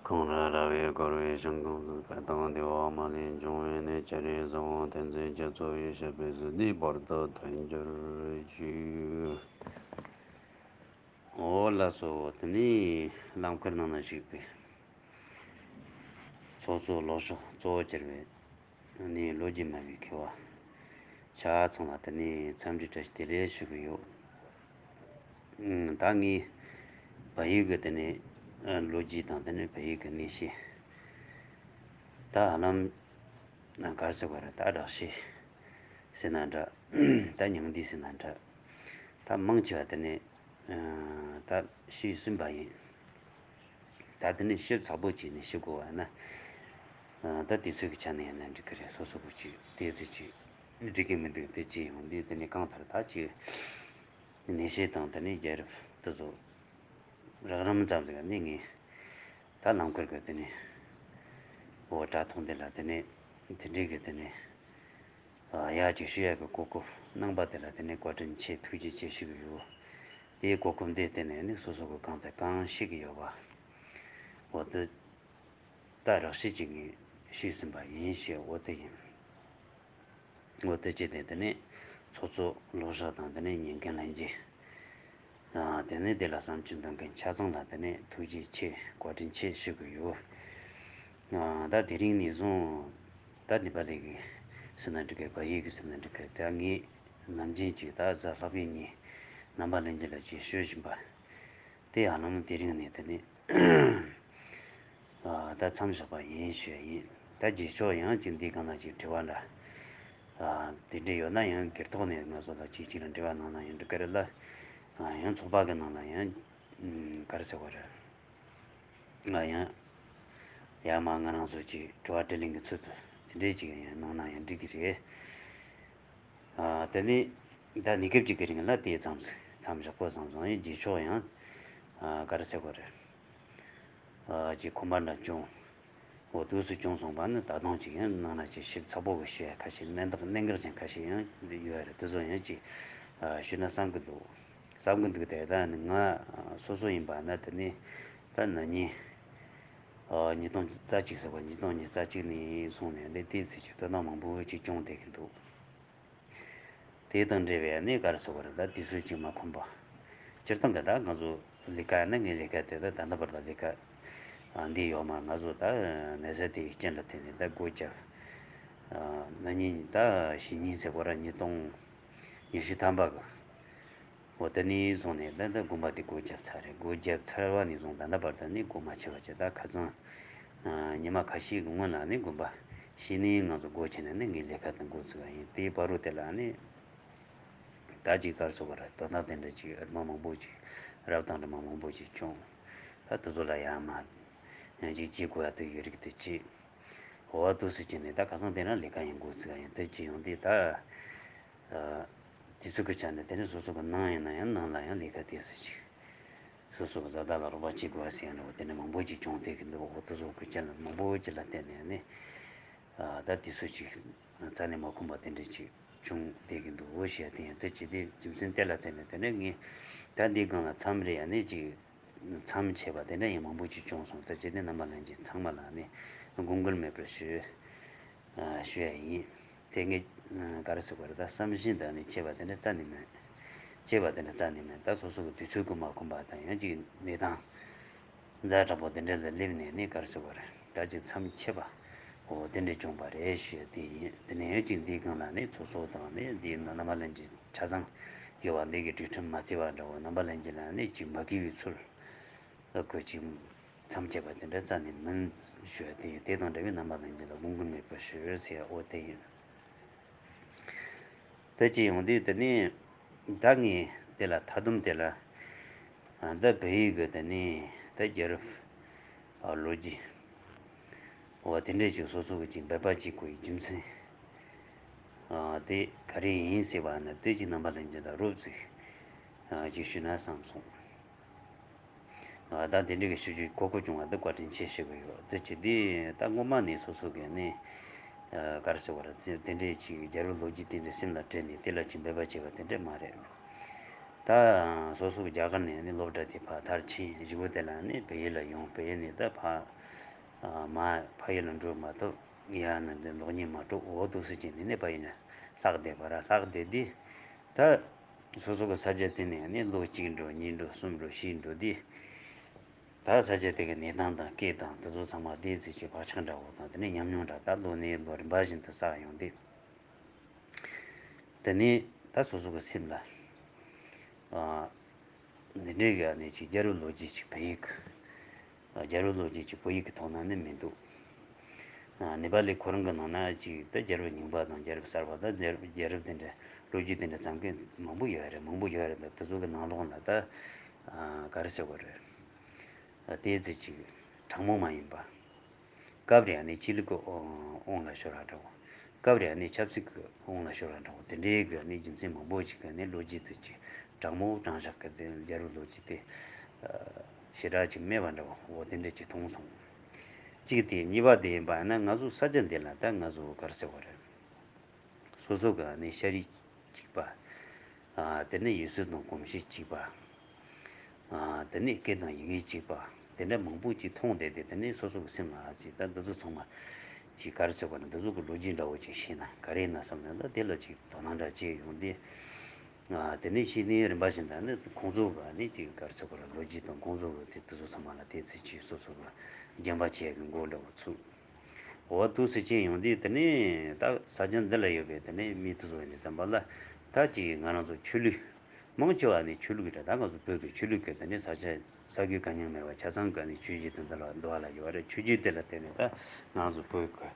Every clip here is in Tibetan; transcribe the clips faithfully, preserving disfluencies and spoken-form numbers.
གངས་རི་ར་བས་བསྐོར་བའི་ཞིང་ཁམས་སུ། འཕན་དང་བདེ་བ་མ་ལུས་འབྱུང་བའི་གནས། སྤྱན་རས་གཟིགས་དབང་བསྟན་འཛིན་རྒྱ་མཚོ་ཡི། ཞབས་པད་སྲིད་མཐའི་བར་དུ་མཐུན་གྱུར་ཅིག། འོ་ལགས་སོ། དེ་ནས་ལམ་ཁར་ནང་ན་ཞུགས་པའི་ཚོགས་གཙོ་ལོ་ཤོག་གཙོ་བོ་གྱུར་བའི་ནས་ལོ་རྒྱུས་སྨྲ་བའི་མཁས་པ་ཆ་ཚང་ལ་དེ་ནས་འཚམས་འདྲི་བཀྲ་ཤིས་བདེ་ལེགས་ཞུ་གི་ཡོད། ཨུམ། ད་ངས་བལ་ཡུལ་གྱི་དེ་ནས་ཨ་ལོ་རྒྱུས་དང་དེ་ནས་བལ་ཡུལ་གྱི་གནས་བཤད། ད་ཧ་ལམ་ག་རེ་ཟེར་དགོས་རེད། ད་སྒྲོག་བཤད་ཟེར་ན་འདྲ། ད་སྙིང་བསྡུས་ཟེར་ན་འདྲ། ད་མང་ཆེ་བ་དེ་ནས་ཨ་ད་ཞུས་ཟིན་པ་ཡིན། ད་དེ་ནས་ཞིབ་ཚགས་པོ་བྱས་ནས་ཞུ་དགོས་པ་ན། ཨ་ད་དུས་ཚོད་ཀྱི་ཆ་ནས་ཡིན་ན་འགྲིག་གི་རེད། སོ་སོ་གི་ཅིག་དེ་ཚོད་ཅིག་འགྲིག་གི་མི་འདུག། དེ་ཅི་ཡོང་དུས་དེ་ནས་གང་ལྟར་ད་ཅིག་གནས་བཤད་དང་དེ་ནས་རྒྱལ་རབས་དེ་ཚོ་རགས་རིམ་ཙམ་ཟིག་ནས་ངས་ད་ལམ་ཁར་གི་དེ་ནས་འོ་དྲ་ཐོག་འདི་ལ་དེ་ནས་དེ་འདྲའི་གི་དེ་ནས་ཡར་ཅིག་ཞུ་ཡག་གི་གོ་སྐབས་གནང་པ་དེ་ལ་དེ་ནས་བཀའ་དྲིན་ཆེ་ཐུགས་རྗེ་ཆེ་ཞུ་གི་ཡོད། དེའི་གོ་སྐབས་འདི་བརྟེན་ནས་ནི་སོ་སོ་གི་གང་དང་གང་ཤེས་ཀྱི་ཡོད་པ། འོ་དེ་ད་རགས་བཤད་ཅིག་ངས་ཞུས་ཟིན་པ་ཡིན་ཞེས། འོ་དེ་ཡིན། འོ་དེ་བྱས་ཏེ་དེ་ནས་ཚོགས་གཙོ་ལོ་ཤོག་དང་དེ་ནས་ཉན་མཁན་ལྷན་རྒྱས། ཨ་དེ་ནས་དེ་ལ་བསམ་ཚུལ་འདོན་མཁན་ཆ་ཚང་ལ་དེ་ནས་ཐུགས་རྗེ་ཆེ་བཀའ་དྲིན་ཆེ་ཞུ་གི་ཡོད། ཨ་ད་དེ་རིང་ནས་བཟུང་ད་ནི་པ་ལི་གི་ཟེར་ན་འགྲིག་གི། བལ་ཡུལ་གི་ཟེར་ན་འགྲིག་གི། ད་ངས་ནམ་རྒྱུན་གྱི་ད་གཟའ་ལྷག་པའི་ཉིན་རྣམ་པ་ལྷན་རྒྱས་ལ་ཅིག་ཞུ་བཞིན་པ་དེ་ཡང་ནམ་དེ་རིང་ནས་དེ་ནས་ཨ་ད་མཚམས་བཞག་པ་ཡིན་ཞུ་ཡ་ཡིན། ད་རྗེས་ཕྱོགས་ཡང་ཅིག་འདི་གང་ལ་ཅིག་དྲི་བ་འདྲ་ཨ་དེ་འདྲ་ཡོད་ན་ཡང་སྒེར་ཐོག་ནས་ང་ཚོ་ལ་ཅིག་ཅིག་ལ་འབྲེལ་བ་གནང་ན་ཡང་འགྲིག་གི་རེད་ལ། ཨ་ཡང་ཚོགས་པ་གི་ནང་ལ་ཡང་ཨུམ་ག་རེ་ཟེར་དགོས་རེད། ང་ཡང་ཡང་མ་ང་རང་ཚོ་ཅིག་དྲི་བ་དྲིས་ལན་གྱི་ཚུལ་དུ་དེ་འདྲའི་ཅིག་ཡང་གནང་ན་ཡང་འགྲིག་གི་རེད། ཨ་དེ་ནས་ད་གནས་སྐབས་ཅིག་གི་རིང་ལ་དེ་མཚམས་མཚམས་བཞག་པ་བསམ་སོང་། ཡང་རྗེས་ཕྱོགས་ཡང་ཨ་ག་རེ་ཟེར་དགོས་རེད། ཨ་ཅིག་ཁོམ་པ་འདྲ་བྱུང་། འོ་དུས་སུ་བྱུང་སོང་པ་ནི་ད་དུང་ཅིག་ཡང་ནང་ན་ཅིག་ཞིབ་ཚགས་པོ་གི་ཞུ་ཡ་ཁ་ཤས། གནད་འགག་གནད་འགག་ཅན་ཁ་ཤས་ཡང་ཡོད་རེད། དེ་ཚོ་ཡང་ཅིག་ཨ་ཞུས་ན་བསམ་གི་འདུག། བསམ་གི་འདུག། དེ་ད་ནི་ང་སོ་སོ་ཡིན་པ་ན་དེ་ནི་ད་ན་ནིང་ཨ་ཉིས་སྟོང་རྩ་གཅིག་ཟེར་བ། ཉིས་སྟོང་ཉི་ཤུ་རྩ་གཅིག་ནས་བཟུང་ནས་ནི་དེའི་ཚེ་ཅིག་དོ་སྣང་མང་པོ་ཅིག་བྱུང་བསྡད་གི་འདུག། དེ་དང་འབྲེལ་བའི་ནི་ག་རེ་ཟེར་དགོས་རེད། ད་དུས་ཚོད་ཅིག་མ་ཁོམ་པ། སྤྱིར་བཏང་གི་ད་ང་ཚོ་ལས་ཀ་ནི་ངའི་ལས་ཀ་དེ་ད་ད་ལྟ་བར་དུ་ལས་ཀ་ཨ་འདི་ཡོད་མ། ང་ཚོ་ད་ནད་ཟས་དེའི་རྐྱེན་ལ་བརྟེན་ནས་ད་སྒོ་བརྒྱབ། ཨ་ན་ནིང་ད་གཞེས་ནིང་ཟེར་དགོས་རེད། ཉིས་སྟོང་ཉི་ཤུ་ཐམ་པ་གི། འོ་དེ་ནས་བཟུང་ནས་ད་ལྟ་དགོན་པ་དེ་སྒོ་བརྒྱབ་ཚར་རེད། སྒོ་བརྒྱབ་ཚར་བ་ནས་བཟུང་ད་ལྟ་བར་དུ་ནི་སྒོ་མ་ཕྱེ་བ་བྱས། ད་ཁ་སང་ཨ་ཉི་མ་ཁ་ཤས་ཀྱི་སྔོན་ལ་ནི་དགོན་པ་གཞེས་ནིང་ང་ཚོ་སྒོ་ཕྱེ་ནས་ནི་ངའི་ལས་ཀ་དང་འགོ་བཙུགས་པ་ཡིན། དེའི་བར་དུ་དེ་ལ་ནི་ད་ཅིག་ག་རེ་ཟེར་དགོས་རེད། དོན་དག་དེ་འདྲ་ཅིག་རྨ་མང་པོ་ཅིག་རབ་དང་རིམ་པ་མང་པོ་ཅིག་བྱུང་། ད་དེ་ཚོ་ལ་ཡར་མར་ཅིག་བྱེད་དགོས་ཡ་དེ་ཡོད་རིགས་དེ་བྱས། འོ་དུས་སུ་བྱས་ནས་ད་ཁ་སང་དེ་རིང་ལས་ཀ་ཡང་འགོ་བཙུགས་ཡ་ཡིན། དེ་ཅི་ཡོང་དུས་ད་ཨ་དུས་ཚོད་ཀྱི་ཆ་ནས་དེ་ནས་སོ་སོ་གི་ནང་ཡིན་ན་ཡང་ནང་ལ་ཡང་ལས་ཀ་དེ་སུ་ཅིག་སོ་སོ་གི་བཟའ་ཟླ་ལ་རོགས་པ་བྱེད་དགོས་ཟེར་ཡ་འདྲ་བོ་དེ་འདྲ་མང་པོ་ཅིག་བྱུང་བསྡད་ཀྱི་འདུག། འོ་དེ་ཚོ་གི་རྐྱེན་ལ་མང་པོ་ཅིག་ལ་བརྟེན་ནས་ནི་ཨ་ད་དུས་ཚོད་ཅིག་རྩ་ནས་མ་ཁོམ་པ་དེ་འདྲ་ཅིག་བྱུང་བསྡད་ཀྱི་འདུག་ཞེས། དེ་ཡང་དེ་ཅི་སྟེ་རྒྱུ་མཚན་དེ་ལ་བརྟེན་ནས་དེ་ནས་ངས་ད་འདིའི་སྒང་ལ་མཚམས་རེ་ཡ་ནས་ཅིག་མཚམས་ཆད་པ་དེ་འདྲ་ཡང་མང་པོ་ཅིག་བྱུང་སོང་། ད་ཅི་སྟེ་རྣམ་པ་ལྷན་རྒྱས་ཚང་མ་ལ་ནི་དགོངས་འགལ་མེད་པར་ཞུ་ཨ་ཞུ་ཡ་ཡིན། དེ་ངས་ག་རེ་ཟེར་དགོས་རེད། ད་བསམ་བཞིན་དུ་ནི་བྱས་པ་དེ་འདྲ་རྩ་ནས་མེད། བྱས་པ་དེ་འདྲ་རྩ་ནས་མེད། ད་སོ་སོ་གི་དུས་ཚོད་ཀྱིས་མ་ཁོམ་པ་དང་ཡང་ཅིག་གནས་སྟངས་ཛ་དྲག་པོ་དེ་འདྲ་ལ་སླེབས་ནས་ནི་ག་རེ་ཟེར་དགོས་རེད། ད་ཅིག་མཚམས་ཆད་པ་འོ་དེ་འདྲ་བྱུང་བ་རེད་ཞུ་ཡ་དེ་ཡིན། དེ་ནས་ཡང་ཅིག་འདིའི་སྒང་ལ་ནི་ཚོགས་གཙོ་དང་ནི་འདིའི་ནང་རྣམ་པ་ལྷན་རྒྱས་ཆ་ཚང་ཡོད་པ་འདི་གི་སྒྲིག་ཁྲིམས་མ་བརྩི་བ་འདྲ་བོ་རྣམ་པ་ལྷན་རྒྱས་ལ་ནི་ཅིག་མ་གི་བའི་ཚུལ་ལ་བཀོད་ཅིག་མཚམས་ཆད་པ་དེ་འདྲ་རྩ་ནས་མིན་ཞུ་ཡ་དེ་ཡིན། དེ་དང་འདྲ་བའི་རྣམ་པ་ལྷན་རྒྱས་ལ་དགོངས་འགལ་མེད་པར་ཞུ་ཟེར་ཡ་འོ་དེ་ཡིན། ད་ཅི་ཡོང་དུས་དེ་ནས་ད་ངས་དེ་ལ་མཐའ་སྡོམ་དེ་ལ་ཨ་ད་བལ་ཡུལ་གི་དེ་ནས་ད་རྒྱལ་རབས་ཨ་ལོ་རྒྱུས་འོ་དེ་འདྲས་ཅིག་སོ་སོ་གི་ཅིག་འབད་པ་ཅིག་དགོས་ཡི་རྒྱུ་མཚན་ཨ་དེ་ག་རེ་ཡིན་ཟེར་བ་ན། དེ་ཅིག་རྣམ་པ་ལྷན་རྒྱས་ལ་རོབ་ཙམ་ཨ་ཅིག་ཞུས་ན་བསམ་སོང་། ཨ་ད་དེ་འདྲའི་གི་ཞུ་རྒྱུའི་གོ་སྐབས་བྱུང་བ་འདི་བཀའ་དྲིན་ཆེ་ཞུ་གི་ཡོད། དེ་ཅི་སྟེ་ད་སྔོན་མ་ནས་སོ་སོ་གི་ནི་ཨ་ག་རེ་ཟེར་བ་རེད། དེ་འདྲའི་ཅིག་རྒྱལ་རབས་ལོ་རྒྱུས་དེ་འདྲ་སེམས་ལ་དྲན་ནས་དེ་ལ་ཅིག་འབད་པ་བྱས་པ་དེ་འདྲ་མ་རེད། ད་ ད་སོ་སོ་གི་རྒྱ་གར་ནས་ནི་སློབ་གྲྭ་དེ་ཕར་མཐར་ཕྱིན། གཞུག་གུ་དེ་ལ་ནི་བལ་ཡུལ་ལ་ཡོང་། བལ་ཡུལ་ནས་ད་ཕར་མར་ཕ་ཡུལ་ལ་འགྲོ་མ་ཐུབ། ཡང་ན་འདི་གློག་བརྙན་མ་གྲུབ། འོ་འདུག་སེ་བྱས་ནས་ནི་ཕ་ཡུལ་ནས་ལྷག་བསྡད་པ་ར། ལྷག་བསྡད་དུས་ད་སོ་སོ་གི་ས་ཆ་དེ་ནས་ནི་ལོ་གཅིག་འགྲོ། གཉིས་འགྲོ། གསུམ་འགྲོ། བཞི་འགྲོ་དུས། ད་ས་ཆ་དེ་གི་གནས་སྟངས་དང་སྐད་དང་དེ་ཚོ་ཚང་མ་དེ་ཚོ་ཅིག་བག་ཆགས་འདྲ་བོ་དང་། དེ་ནས་ཉམས་མྱོང་འདྲ་ད་ལོ་ནས་ལོ་རིམ་པ་བཞིན་དུ་བསགས་ཡོང་དུས། དེ་ནས་ད་སོ་སོ་གི་སེམས་ལ་ཨ་འདི་འདྲའི་གི་ཨ་ནི་ཅིག་རྒྱལ་རབས་ལོ་རྒྱུས་ཅིག་བོད་ཡིག་གི། རྒྱལ་རབས་ལོ་རྒྱུས་ཅིག་བོད་ཡིག་གི་ཐོག་ན་ནི་མི་འདུག། ཨ་ནེ་པ་ལི་ཁོ་རང་གི་ནང་ན་ཅིག་ད་རྒྱལ་རབས་རྙིང་པ་དང་རྒྱལ་རབས་གསར་པ། ད་རྒྱལ་རབས་རྒྱལ་རབས་དེ་འདྲ་ལོ་རྒྱུས་དེ་འདྲ་བརྩམས་མཁན་མང་པོ་ཡོད་རེད། མང་པོ་ཡོད་རེད། ད་དེ་ཚོ་གི་ནང་ལོགས་ན་ད་ཨ་ག་རེ་ཟེར་དགོས་རེད། ཨ་དེ་ཚོ་ཅིག་དྲང་མོ་མ་ཡིན་པ། སྐབས་རེ་ཨ་ནི་ཆོས་ལུགས་ཀྱི་དབང་ལ་ཤོར་བ་འདྲ་བོ། སྐབས་རེ་ཨ་ནི་ཆབ་སྲིད་ཀྱི་དབང་ལ་ཤོར་བ་འདྲ་བོ། དེ་འདྲའི་གི་ཨ་ནི་རྒྱུ་མཚན་མང་པོ་ཅིག་གི་ཨ་ནི་ལོ་རྒྱུས་དེ་ཅིག་དྲང་མོ་དྲང་བཞག་གི་དེ་རྒྱལ་རབས་ལོ་རྒྱུས་དེ་ཨ་ཞེ་དྲག་ཅིག་མེད་པ་འདྲ་བོ། འོ་དེ་འདྲ་ཅིག་མཐོང་སོང་། གཅིག་དེ། གཉིས་པ་དེ་ཡིན་པ་ཡིན་ན་ང་ཚོ་ས་ཆ་འདི་ལ་ད་ང་ཚོ་ག་རེ་ཟེར་བ་རེད། སོ་སོ་གི་ཨ་ནི་ཤ་རིགས་གཅིག་པ། ཨ་དེ་ནས་ཡུལ་སྲོལ་དང་གོམས་གཤིས་གཅིག་པ། ཨ་དེ་ནས་སྐད་དང་ཡི་གེ་གཅིག་པ། དེ་འདྲ་མང་པོ་ཅིག་མཐོང་བསྡད་དེ། དེ་ནས་སོ་སོ་གི་སེམས་ལ་ཨ་ཅིག་ད་འདི་ཚོ་ཚང་མ་ཅིག་ག་རེ་ཟེར་བ་ན། འདི་ཚོ་གི་ལོ་རྒྱུས་འདྲ་བོ་ཅིག་ཤེས་ན་ག་རེ་ཡིན་ན་བསམ་ནས། ད་དེ་ལ་ཅིག་དོ་སྣང་འདྲ་བྱས་ཡོང་དུས། ཨ་དེ་ནས་ཤེས་ནས་རིམ་པ་བཞིན་དུ་ནི་ཁོང་ཚོ་གི་ཨ་ནི་ཅིག་ག་རེ་ཟེར་བ་ན། ལོ་རྒྱུས་དང་ཁོང་ཚོ་གི་དེ་དེ་ཚོ་ཚང་མ་ལ་དེ་ཚོ་ཅིག་སོ་སོ་གི་སྦྱང་བ་བྱེད་ཡག་གི་འགོ་འདྲ་བོ་ཚུགས། འོ་འདུག་སེ་བྱས་ཡོང་དུས། དེ་ནས་ད་ས་ཆ་འདི་ལ་ཡོད་པའི་དེ་ནས་མི་དེ་ཚོ་ཡིན་ཙམ་པ་ལ། ད་ཅིག་ང་རང་ཚོ་ཆོས་ལུགས་མང་ཆེ་བ་ནི་ཆོས་ལུགས་ཀྱི་གྲས། ད་ང་ཚོ་བོད་ཀྱི་ཆོས་ལུགས་ཀྱི་དེ་ནས་ས་ཆ་ས་ཁུལ་གང་ཡང་མེད་པ་ཆ་ཚང་གི་ནི་ཆོས་གཞིས་དེ་འདི་ལ་འདུ་བ་ལ་ཡོད་རེད། ཆོས་བརྒྱུད་དེ་ལ་བརྟེན་ནས་ད་ང་རང་ཚོ་བོད་ཀྱི་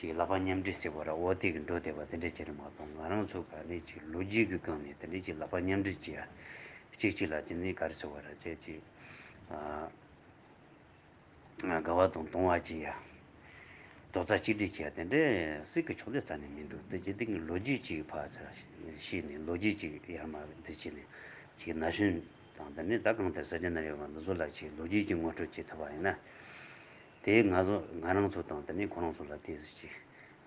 ཅིག་ལག་པ་མཉམ་འབྲེལ་ཟེར་བ་ར། འོ་དེ་གི་འགྲོ་བསྡད་པ་དེ་འདྲ་ཅིག་རེད་མ་གཏོགས། ང་རང་ཚོ་ག་ནས་ཅིག་ལོ་རྒྱུས་ཀྱི་སྒང་ནས་དེ་འདྲ་ཅིག་ལག་པ་མཉམ་འབྲེལ་བྱེད་ཡ། གཅིག་གཅིག་ལ་ཅི་ནས་ག་རེ་ཟེར་བ་ར་བྱས་ཅིག་ཨ། དགའ་བ་དང་གདུང་བ་བྱེད་ཡ། རྡོག་རྩ་གཅིག་སྒྲིལ་བྱེད་ཡ། དེ་འདྲའི་སྲིད་ཀྱི་ཕྱོགས་ལས་རྩ་ནས་མི་འདུག། དེ་ཅི་སྟེང་གི་ལོ་རྒྱུས་ཅིག་ཕར་ཚུར་ཤེས་ནས། ལོ་རྒྱུས་ཅིག་ཡར་མར་འདི་བྱས་ནས་ཅིག་ན་གཞོན་དང་། དེ་ནས་ད་གང་ལྟར་ས་ཆ་ནང་ཡོད་པ་འདི་ཚོ་ལ་ཅིག་ལོ་རྒྱུས་ཀྱི་ངོ་སྤྲོད་བྱེད་ཐུབ་པ་ཡིན་ན། དེ་ང་ཚོ་ང་རང་ཚོ་དང་དེ་ནས་ཁོ་རང་ཚོ་ལ་དེ་ཅིག་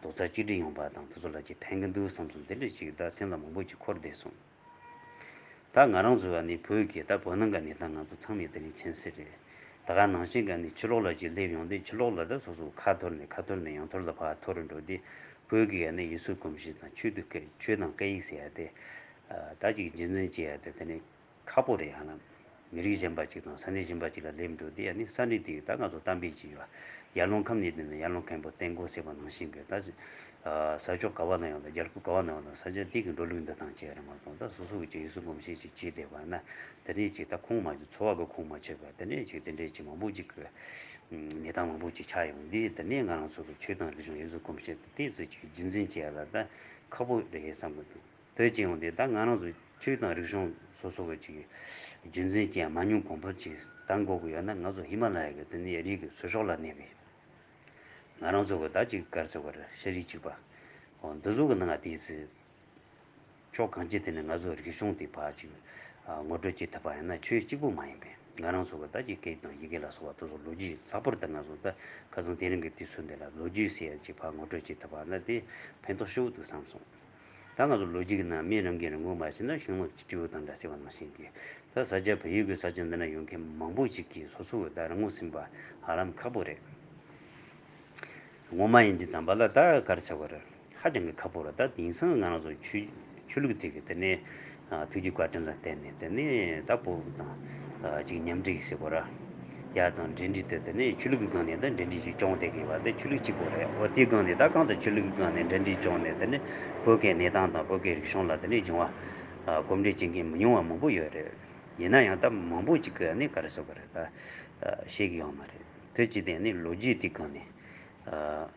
རྡོག་རྩ་གཅིག་སྒྲིལ་ཡོང་པ་དང་། དེ་ཚོ་ལ་ཅིག་ཕན་གི་འདུག་བསམ་སོང་། དེ་འདྲ་ཅིག་ད་སེམས་ལ་མང་པོ་ཅིག་འཁོར་བསྡད་སོང་། ད་ང་རང་ཚོ་ག་ནི་བོད་ཀྱི་ད་བོད་ནང་གི་གནས་སྟངས་ང་ཚོ་ཚང་མས་དེ་ནས་མཁྱེན་གསལ་རེད། ད་ག་ནང་བཞིན་ག་ནི་ཕྱི་ལོགས་ལ་ཅིག་སླེབས་ཡོང་དུས། ཕྱི་ལོགས་ལ་ད་སོ་སོ་ཁ་འཐོར་ནས་ཁ་འཐོར་ནས་ཡང་འཐོར་ལ་ཕར་འཐོར་འགྲོ་དུས། བོད་ཀྱི་ག་ནི་ཡུལ་སྲོལ་གོམས་གཤིས་དང་ཆོས་དང་སྐད། ཆོས་དང་སྐད་ཡིག་ཟེར་ཡ་དེ་ད་ཅིག་རྒྱུན་འཛིན་བྱེད་ཡ་དེ་དེ་ནི་ཁག་པོ་རེད། ཡང་ན་མི་རིགས་གཞན་པ་ཅིག་དང་ས་གནས་གཞན་པ་ཅིག་ལ་སླེབས་འགྲོ་དུས། ཨ་ནི་ས་གནས་དེ་ད་ང་ཚོ་གཏམ་དཔེ་ཅིག་ཡོད། ཡར་ཀླུང་ཁམས་ནས་བསྡད་ན་ཡར་ཀླུང་མཁན་པོ་བསྟེན་དགོས་ཟེར་བ་ནང་བཞིན་གྱི། ད་ཨ་ས་ཕྱོགས་ག་བ་ན་ཡང་དང་རྒྱལ་ཁབ་ག་བ་ན་ཡང་དང་ས་ཆ་དེ་གི་འགྲོ་ལུགས་འདི་དང་བཅས་རེད་མ་གཏོགས། ད་སོ་སོ་གི་ཅིག་ཡུལ་སྲོལ་གོམས་གཤིས་ཅིག་བྱས་བསྡད་པ་ན། དེ་ནས་ཅིག་ད་ཁོང་མ་ཆོད། འཚོ་བ་གི་ཁོང་མ་ཆོད་པ། དེ་ནས་ཅིག་དེ་འདྲའི་ཅིག་མང་པོ་ཅིག་གི་གནས་སྟངས་མང་པོ་ཅིག་ཆགས་ཡོང་དུས། དེ་ནས་ང་རང་ཚོ་གི་ཆོས་དང་རིག་གཞུང་། ཡུལ་སྲོལ་གོམས་གཤིས་དེ་ཚོ་ཅིག་རྒྱུན་འཛིན་བྱེད་ཡ་ལ་ད་ཁག་པོ་རེད་བསམ་གི་འདུག། དེ་བྱས་ཡོང་དུས་ད་ང་རང་ཚོ་ཆོས་དང་རིག་གཞུང་སོ་སོ་གི་ཅིག་རྒྱུན་འཛིན་བྱེད་ཡ་མ་ཉུང་གོང་འཕེལ་ཅིག་གཏང་དགོས་ཀྱི་ཡོད་ན། ང་ཚོ་ཧི་མ་ལ་ཡ་གི་དེ་ནས་རིགས་ཀྱི་ཚུར་ཕྱོགས་ལ་གནས་པའི་ང་རང་ཚོ་གི་ད་ཅིག་ག་རེ་ཟེར་དགོས་རེད། ཤ་རིགས་གཅིག་པ། འོ་འདི་ཚོ་གི་ནང་ང་དེའི་ཚེ་ཕྱོགས་གང་ཅི་དེ་ནས་ང་ཚོ་རིག་གཞུང་དེ་ཕར་ཅིག་ཨ་ངོ་སྤྲོད་བྱེད་ཐུབ་པ་ཡིན་ན། ཆོས་གཅིག་པུ་མ་ཡིན་པའི་ང་རང་ཚོ་གི་ད་ཅིག་སྐད་དང་ཡི་གེ་ལ་སོགས་པ་དེ་ཚོ་ལོ་རྒྱུས། ལྷག་པར་དུ་ང་ཚོ་ད་ཁ་སང་དེ་རིང་གི་དུས་ཚོད་འདི་ལ་ལོ་རྒྱུས་ཟེར་ཡ་ཅིག་ཕར་ངོ་སྤྲོད་བྱེད་ཐུབ་པ་ན་དེ་ཕན་ཐོགས་ཞེ་པོ་འདུག་བསམ་སོང་། ད་ང་ཚོ་ལོ་རྒྱུས་ཀྱི་ནང་མི་རང་གིས་རང་ངོ་མ་ཤེས་ན་ཤིང་ནགས་ཀྱི་སྤྲེའུ་དང་འདྲ་ཟེར་བ་ནང་བཞིན་གྱི། ད་ས་སྐྱ་བལ་ཡུལ་གྱི་ས་ཆ་འདི་ན་ཡོད་མཁན་མང་པོ་ཅིག་གིས་སོ་སོ་གི་ད་རང་ངོ་ཤེས་པ་ཧ་ལམ་ཁག་པོ་རེད། ངོ་མ་ཡིན་དུས་ཙམ་པ་ལ་ད་ག་རེ་ཟེར་དགོས་རེད། ཧ་ཅང་གི་ཁག་པོ་རེད། ད་དེང་སང་ང་རང་ཚོ་ཆོས་ཆོས་ལུགས་དེ་གི་དེ་ནས་ཨ་ཐུགས་རྒྱུད་བཀའ་དྲིན་ལ་བརྟེན་ནས། དེ་ནས་ད་བོད་དང་ཨ་ཅིག་མཉམ་འབྲེལ་ཟེར་དགོས་ར། ཡ་དང་འབྲེལ་འདྲིས་དེ། དེ་ནས་ཆོས་ལུགས་ཀྱི་སྒང་ནས་ད་འབྲེལ་འདྲིས་ཤིག་བྱུང་བསྡད་ཀྱི་ཡོད་པ་དེ་ཆོས་ལུགས་གཅིག་པོ་རེད། འོ་དེའི་སྒང་ནས་ད་གང་ལྟར་ཆོས་ལུགས་ཀྱི་སྒང་ནས་འབྲེལ་འདྲིས་བྱུང་ནས། དེ་ནས་བོད་ཀྱི་གནས་སྟངས་དང་བོད་ཀྱི་རིག་གཞུང་ལ་དེ་ནས་སྦྱོང་བ་ཨ་གོམས་འདྲིས་བྱེད་མཁན་མི་ཉུང་བ་མང་པོ་ཡོད་རེད། ཡིན་ན་ཡང་ད་མང་པོ་ཅིག་གིས་ནི་ག་རེ་ཟེར་དགོས་རེད། ད་ཤེས་ཀྱི་ཡོད་མ་རེད། དེ་ཅི་སྟེ་ནི་ལོ་རྒྱུས་དེ་སྒང་ནས་ཨ་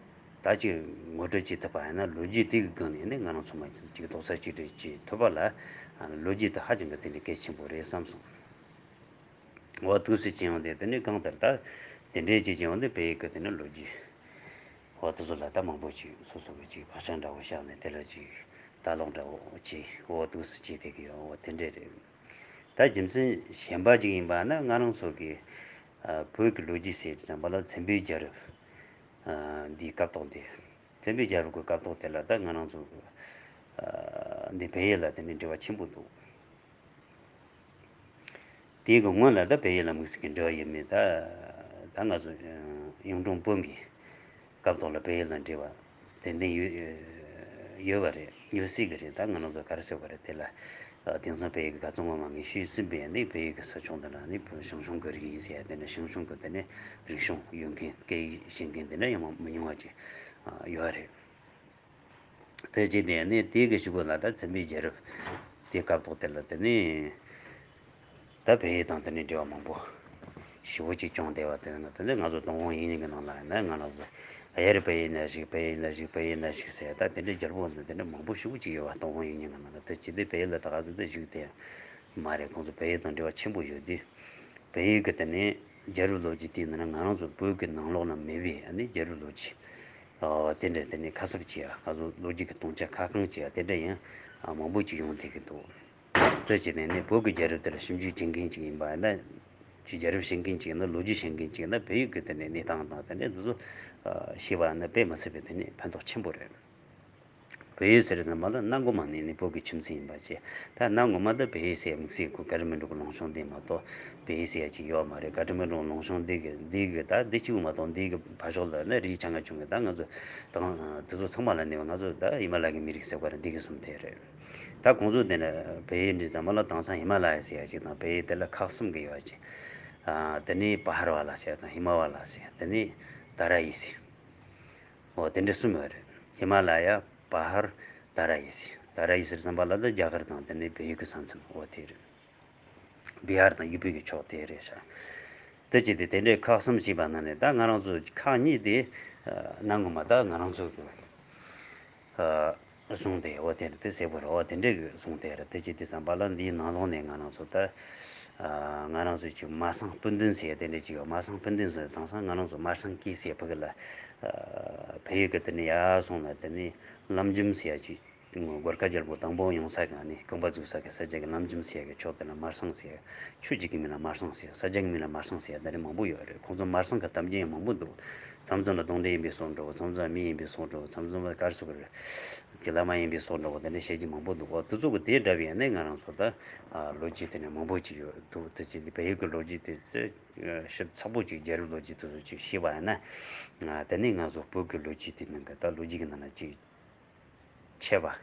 ད་ཅིག་ངོ་སྤྲོད་བྱེད་ཐུབ་པ་ཡིན་ན། ལོ་རྒྱུས་དེ་གི་སྒང་ནས་ནི་ང་རང་ཚོ་མ་ཅིག་རྡོག་རྩ་གཅིག་སྒྲིལ་བྱེད་ཐུབ་པ་ལ། ཨ་ལོ་རྒྱུས་དེ་ཧ་ཅང་གི་དེ་ནི་གལ་ཆེན་པོ་རེད་བསམ་སོང་། འོ་འདུག་སེ་བྱས་ཡོང་དུས་དེ་ནི་གང་ལྟར་ད་དེ་འདྲའི་ཅིག་བྱས་ཡོང་དུས་བལ་ཡུལ་གྱི་དེ་ནི་ལོ་རྒྱུས། འོ་དེ་ཚོ་ལ་ད་མང་པོ་ཅིག་སོ་སོ་གི་ཅིག་བག་ཆགས་འདྲ་བོ་བཞག་ནས་དེ་ལ་ཅིག་ལྟ་ཀློག་འདྲ་བོ་བྱས། འོ་འདུག་སེ་བྱས་བསྡད་ཀྱི་ཡོད། འོ་དེ་འདྲས་རེད། ད་རྒྱུ་མཚན་གཞན་པ་ཅིག་ཡིན་པ་ན། ང་རང་ཚོ་གི་ཨ་བོད་ཀྱི་ལོ་རྒྱུས་ཟེར་ཙམ་པ་ལ་མཚན་བོད་རྒྱལ་རབས་ཨ་འདིའི་སྐབས་ཐོག་འདི། མཚན་བོད་རྒྱལ་རབས་ཀྱི་སྐབས་ཐོག་དེ་ལ་ད་ང་རང་ཚོ་གི་ཨ་འདི་བལ་ཡུལ་ལ་དེ་ནི་འབྲེལ་བ་ཆེན་པོ་འདུག། དེའི་གི་སྔོན་ལ་ད་བལ་ཡུལ་ལ་དམིགས་བསལ་གྱི་འབྲེལ་བ་ཡོད་མེད། ད་ད་ང་ཚོ་གཡུང་དྲུང་བོན་གྱི་སྐབས་ཐོག་ལ་བལ་ཡུལ་དང་འབྲེལ་བ་ཏན་ཏན་ཡོད་ཡོད་པ་རེད། ཡོད་སྲིད་ཀྱི་རེད། ད་ང་རང་ཚོ་ག་རེ་ཟེར་བ་རེད། དེ་ལ་དེང་སང་བལ་ཡུལ་གྱི་ག་ཚོད་ངོ་མ་ངས་ཤེས་ཟིན་པའི་ནི་བལ་ཡུལ་གྱི་ས་ཕྱོགས་འདི་ལ་ནི་བོད་ཞང་ཞུང་གི་རིགས་ཡིན་ཟེར་ཡ། དེ་ནི་ཞང་ཞུང་གི་དེ་ནི་རིག་གཞུང་ཡོད་མཁན། སྐད་ཡིག་ཤེས་མཁན་དེ་འདྲ་ཡང་མི་ཉུང་བ་ཅིག་ཡོད་རེད། དེ་རྗེས་ནས་ནི་དེའི་གི་གཞུག་གུ་ལ་ད་བཙན་པོའི་རྒྱལ་རབས་དེ་སྐབས་ཐོག་དེ་ལ་དེ་ནི་ད་བལ་ཡུལ་དང་དེ་ནི་འབྲེལ་བ་མང་པོ་ཞེ་པོ་ཅིག་བྱུང་བསྡད་པ། དེ་ནི་དེ་ནི་ང་ཚོ་ཏུན་ཧོང་ཡིག་རྙིང་གི་ནང་ལ་ཡིན་ན་ང་རང་ཚོ་གཡའ་རི་བལ་ཡུལ་ན་བཞུགས། བལ་ཡུལ་ན་བཞུགས། བལ་ཡུལ་ན་བཞུགས་ཟེར། ད་དེ་འདྲའི་རྒྱལ་པོ་འདི་དེ་འདྲ་མང་པོ་ཞེ་པོ་ཅིག་ཡོད་པ། ཏུན་ཧོང་ཡིག་རྙིང་གི་ནང་ལ། དེ་ཅི་སྟེ་བལ་ཡུལ་ལ་ད་ག་ཟེ་དེ་བཞུགས་དེ་མ་རེད། ཁོང་ཚོ་བལ་ཡུལ་དང་འབྲེལ་བ་ཆེན་པོ་ཡོད་དུས། བལ་ཡུལ་གི་དེ་ནི་རྒྱལ་རབས་ལོ་རྒྱུས་དེའི་ནང་ན་ང་རང་ཚོ་བོད་ཀྱི་ནང་ལོགས་ན་མེད་པའི་ཨ་ནི་རྒྱལ་རབས་ལོ་རྒྱུས། ཨོ། དེ་འདྲ་དེ་ནི་ཁ་གསབ་བྱེད་ཡ། ང་ཚོ་ལོ་རྒྱུས་ཀྱི་སྟོང་ཆ་ཁ་བསྐང་བྱེད་ཡ་དེ་འདྲ་ཡང་མང་པོ་ཅིག་ཡོང་བསྡད་ཀྱི་འདུག་དེ་བྱས་ནས་ནི་བོད་ཀྱི་རྒྱལ་རབས་དེ་ལ་ཞིབ་འཇུག་བྱེད་མཁན་ཅིག་ཡིན་པ་ཡིན་ན། ཅིག་རྒྱལ་རབས་ཤེས་མཁན་ཅིག་ཡིན་ན། ལོ་རྒྱུས་ཤེས་མཁན་ཅིག་ཡིན་ན། བལ་ཡུལ་གྱི་དེ་ནི་གནས་སྟངས་དང་དེ་འདྲ་འདི་ཚོ་ཤེས་པ་ཡིན་ན་དཔེ་མི་སྲིད་པའི་དེ་ནི་ཕན་ཐོགས་ཆེན་པོ་རེད། བལ་ཡུལ་ཟེར་ཙམ་པ་ལ་གནའ་སྔོན་མ་ནས་ནི་བོད་ཀྱི་ཁྱིམ་མཚེས་ཡིན་པ་བྱས། ད་གནའ་སྔོན་མ་ད་བལ་ཡུལ་ཟེར་དམིགས་བསལ་ཁོ་ཀ་ཐ་མན་ཌུ་གི་ལུང་གཤོང་འདི་མ་གཏོགས་བལ་ཡུལ་ཟེར་ཡ་ཅིག་ཡོད་མ་རེད། ཀ་ཐ་མན་ཌུ་ལུང་གཤོང་འདི་གི་འདི་གི་ད་འདི་གཅིག་པུ་མ་གཏོགས་འདི་གི་ཕར་ཕྱོགས་ལ་ནི་རི་ཆེ་ང་ཆུང་གི། ད་ང་ཚོ་དང་དེ་ཚོ་ཚང་མ་ལ་གནས་པ་ང་ཚོ་ད་ཧི་མ་ལ་ཡའི་མི་རིགས་ཟེར་བ་རེད། འདི་གི་གསུམ་དེ་རེད། ད་ཁོང་ཚོ་དེ་ནི་བལ་ཡུལ་འདི་ཙམ་པ་ལ་དེང་སང་ཧི་མ་ལ་ཡ་ཟེར་ཡ་ཅིག་དང་། བལ་ཡུལ་དེ་ལ་ཁག་གསུམ་གི་ཡོད་ཅིག་ཨ། དེ་ནི་པ་ཧར་བ་ལ་ཟེར་དང་། ཧི་མ་ཝ་ལ་ཟེར། དེ་ནི་ད་ར་ཡི་ཟེར། འོ། དེ་འདྲ་གསུམ་ཡོད་རེད། ཧི་མ་ལ་ཡ། པ་ཧར། ད་ར་ཡི་ཟེར། ད་ར་ཡི་ཟེར་ཙམ་པ་ལ་ད་རྒྱ་གར་དང་དེ་ནི་བལ་ཡུལ་གྱི་ས་མཚམས། འོ་དེ་རེད། བི་ཧར་དང་ཡུ་པི་གི་ཕྱོགས་དེ་རེད་ཤག་དེ་བྱས་ཏེ་དེ་འདྲའི་ཁག་གསུམ་ཞེས་པ་ནང་ནས་ད་ང་རང་ཚོ་ཁག་གཉིས་དེ་གནའ་སྔོན་མ་ད་ང་རང་ཚོ་གི་བཟུང་སྟེ། འོ་དེ་རེད། དེ་གསལ་པོ་རེད། འོ་དེ་འདྲའི་གི་བཟུང་སྟེ་རེད། དེ་བྱས་ཏེ་ཙམ་པ་ལ་འདིའི་ནང་ལོགས་ནས་ང་རང་ཚོ་ད་ང་རང་ཚོ་ཅིག་མ་སང་སྤུན་བདུན་ཟེར་ཡ་དེ་འདྲ་ཅིག་ཡོད། མ་སང་སྤུན་བདུན་ཟེར། དེང་སང་ང་རང་ཚོ་མར་སང་ཀི་ཟེར་ཕ་གི་ལ་བལ་ཡུལ་གི་དེ་ནས་ཡར་སོང་ན་དེ་ནས་ལམ་འཇིམ་ཟེར་ཡ་ཅིག་སྒོར་ཁ་རྒྱལ་པོ་དང་པོ་ཡོང་ས་གི་ནི་རྐང་པ་འཛུགས་ས་གི་ས་ཆ་གི་ལམ་འཇིམ་ཟེར་ཡ་གི་ཕྱོགས་དེ་ལ་མར་སང་ཟེར་ཡ། ཆོས་བརྒྱུད་ཀྱི་མིང་ལ་མར་སང་ཟེར་ཡ། ས་ཆ་གི་མིང་ལ་མར་སང་ཟེར་ཡ་དེ་འདྲ་མང་པོ་ཡོད་རེད། ཁོང་ཚོ་མར་སང་གི་གཏམ་རྒྱུད་ཡང་མང་པོ་འདུག་མཚམས་མཚམས་ལ་གདོན་འདྲེ་ཡིན་པའི་བཟོ་འདྲ་བོ། མཚམས་མཚམས་མི་ཡིན་པའི་བཟོ་འདྲ་བོ། མཚམས་མཚམས་ལ་ག་རེ་ཟེར་དགོས་རེད། ཀྱི་བླ་མ་ཡིན་པའི་བཟོ་འདྲ་བོ། དེ་འདྲ་བཤད་རྒྱུ་མང་པོ་འདུག་འོ་དེ་ཚོ་གི་དེ་འདྲ་བའི་ནི་ང་རང་ཚོ་ད་ལོ་རྒྱུས་དེ་ནས་མང་པོ་ཅིག་ཡོད་འདུག་དེ་ཅི་དེ་བལ་ཡུལ་གི་ལོ་རྒྱུས་དེ་ཚོ་ཞིབ་ཚགས་པོ་ཅིག་རྒྱལ་རབས་ལོ་རྒྱུས་དེ་ཚོ་ཅིག་ཤེས་པ་ཡིན་ན། དེ་ནས་ང་ཚོ་བོད་ཀྱི་ལོ་རྒྱུས་དེ་ནང་གི་ད་ལོ་རྒྱུས་ཀྱི་ནང་ན་ཅིག་ཆད་པ།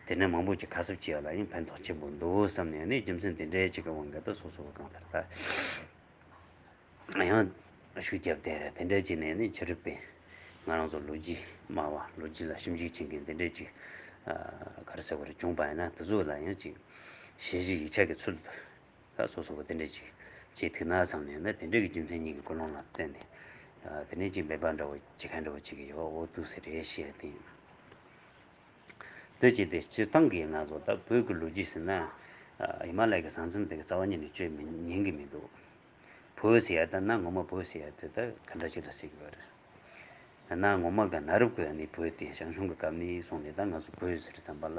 དེ་ནས་མང་པོ་ཅིག་ཁ་གསབ་བྱེད་ཡ་ལ་ཡང་ཕན་ཐོགས་ཆེན་པོ་འདུག་བསམ་ནས་ནི་རྒྱུ་མཚན་དེ་འདྲའི་ཅིག་གི་དབང་གིས་ད་སོ་སོ་གང་ལྟར་ད་ཡང་ཤུགས་བརྒྱབ་སྟེ་རེད། དེ་འདྲ་བྱས་ནས་ནི་ཕྱི་རབས་པའི་ང་རང་ཚོ་ལོ་རྒྱུས་སྨྲ་བ། ལོ་རྒྱུས་ལ་ཞིབ་འཇུག་བྱེད་མཁན་དེ་འདྲ་ཅིག་ག་རེ་ཟེར་བ་རེད། བྱུང་པ་ཡིན་ན་དེ་ཚོ་ལ་ཡང་ཅིག་ཞིབ་འཇུག་ཡིག་ཆ་གི་ཚུལ་དུ་ད་སོ་སོ་གི་དེ་འདྲ་ཅིག་བྱེད་ཐུབ་ན་བསམ་ནས་ནི་དེ་འདྲ་གི་རྒྱུ་མཚན་གཉིས་ཀྱི་ཀུན་སློང་ལ་བརྟེན་ནས་དེ་ནས་ཅིག་འབད་པ་འདྲ་བོ་བྱེད་མཁན་འདྲ་བོ་ཅིག་གི་ཡོད། འོ་འདུག་སེ་རེད་ཞེས་དེ་ཡིན། དེ་བྱས་ཏེ་སྤྱིར་བཏང་གི་ང་ཚོ་ད་བོད་ཀྱི་ལོ་རྒྱུས་ཟེར་ན་ཧི་མ་ལ་ཡའི་ས་མཚམས་དེ་གི་རྩ་བ་ཉིད་ནས་བརྗེད་མི་ཉན་གི་མི་འདུག་བོད་ཟེར་ཡ་ད་གནའ་སྔོན་མ་བོད་ཟེར་ཡ་དེ་ད་ག་འདྲ་ཞིག་ལ་ཟེར་གི་ཡོད་རེད། གནའ་སྔོན་མ་གི་གནའ་རབས་ཀྱི་ནི་བོད་དེ་ཞང་ཞུང་གི་སྐབས་ནས་བཟུང་ནས་ད་ང་ཚོ་བོད་ཟེར་ཙམ་པ་ལ་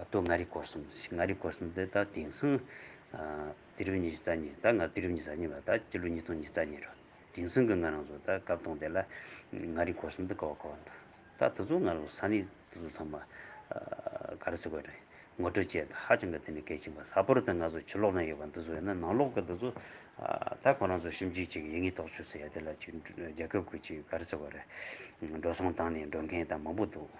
སྟོད་མངའ་རིས་སྐོར་གསུམ། མངའ་རིས་སྐོར་གསུམ་དེ་ད་དེང་སང་དུས་རབས་ཉི་ཤུ་རྩ་གཉིས། ད་ང་དུས་རབས་ཉི་ཤུ་རྩ་གཉིས་པ། ད་སྤྱི་ལོ་ཉིས་སྟོང་ཉི་ཤུ་རྩ་གཉིས་རེད། དེང་སང་གི་ང་རང་ཚོ་ད་སྐབས་དང་དེ་ལ་མངའ་རིས་སྐོར་གསུམ་དུ་ག་བ་ག་བ་འདུག་ད་དེ་ཚོ་ང་རང་ཚོ་ས་གནས་དེ་ཚོ་ཚང་མ་ག་རེ་ཟེར་དགོས་རེད། ངོ་སྤྲོད་བྱས་ད་ཧ་ཅང་གི་དེ་ནི་གལ་ཆེན་པོ། ལྷག་པར་དུ་ང་ཚོ་ཕྱི་ལོགས་ན་ཡོད་པ་འདི་ཚོ་ཡིན་ན་ནང་ལོགས་ཀྱི་འདི་ཚོ་ད་ཁོ་རང་ཚོ་ཞིབ་འཇུག་བྱེད་ཀྱི་ཡིན་ངེས་རྟོགས་ཆོད་ཟེར་ཡ་དེ་ལ་ཅིག་རྒྱལ་ཁབ་ཀྱི་ཅིག་ག་རེ་ཟེར་དགོས་རེད། འགྲོ་སོང་བཏང་ནས་འགྲོ་མཁན་དང་མང་པོ་འདུག་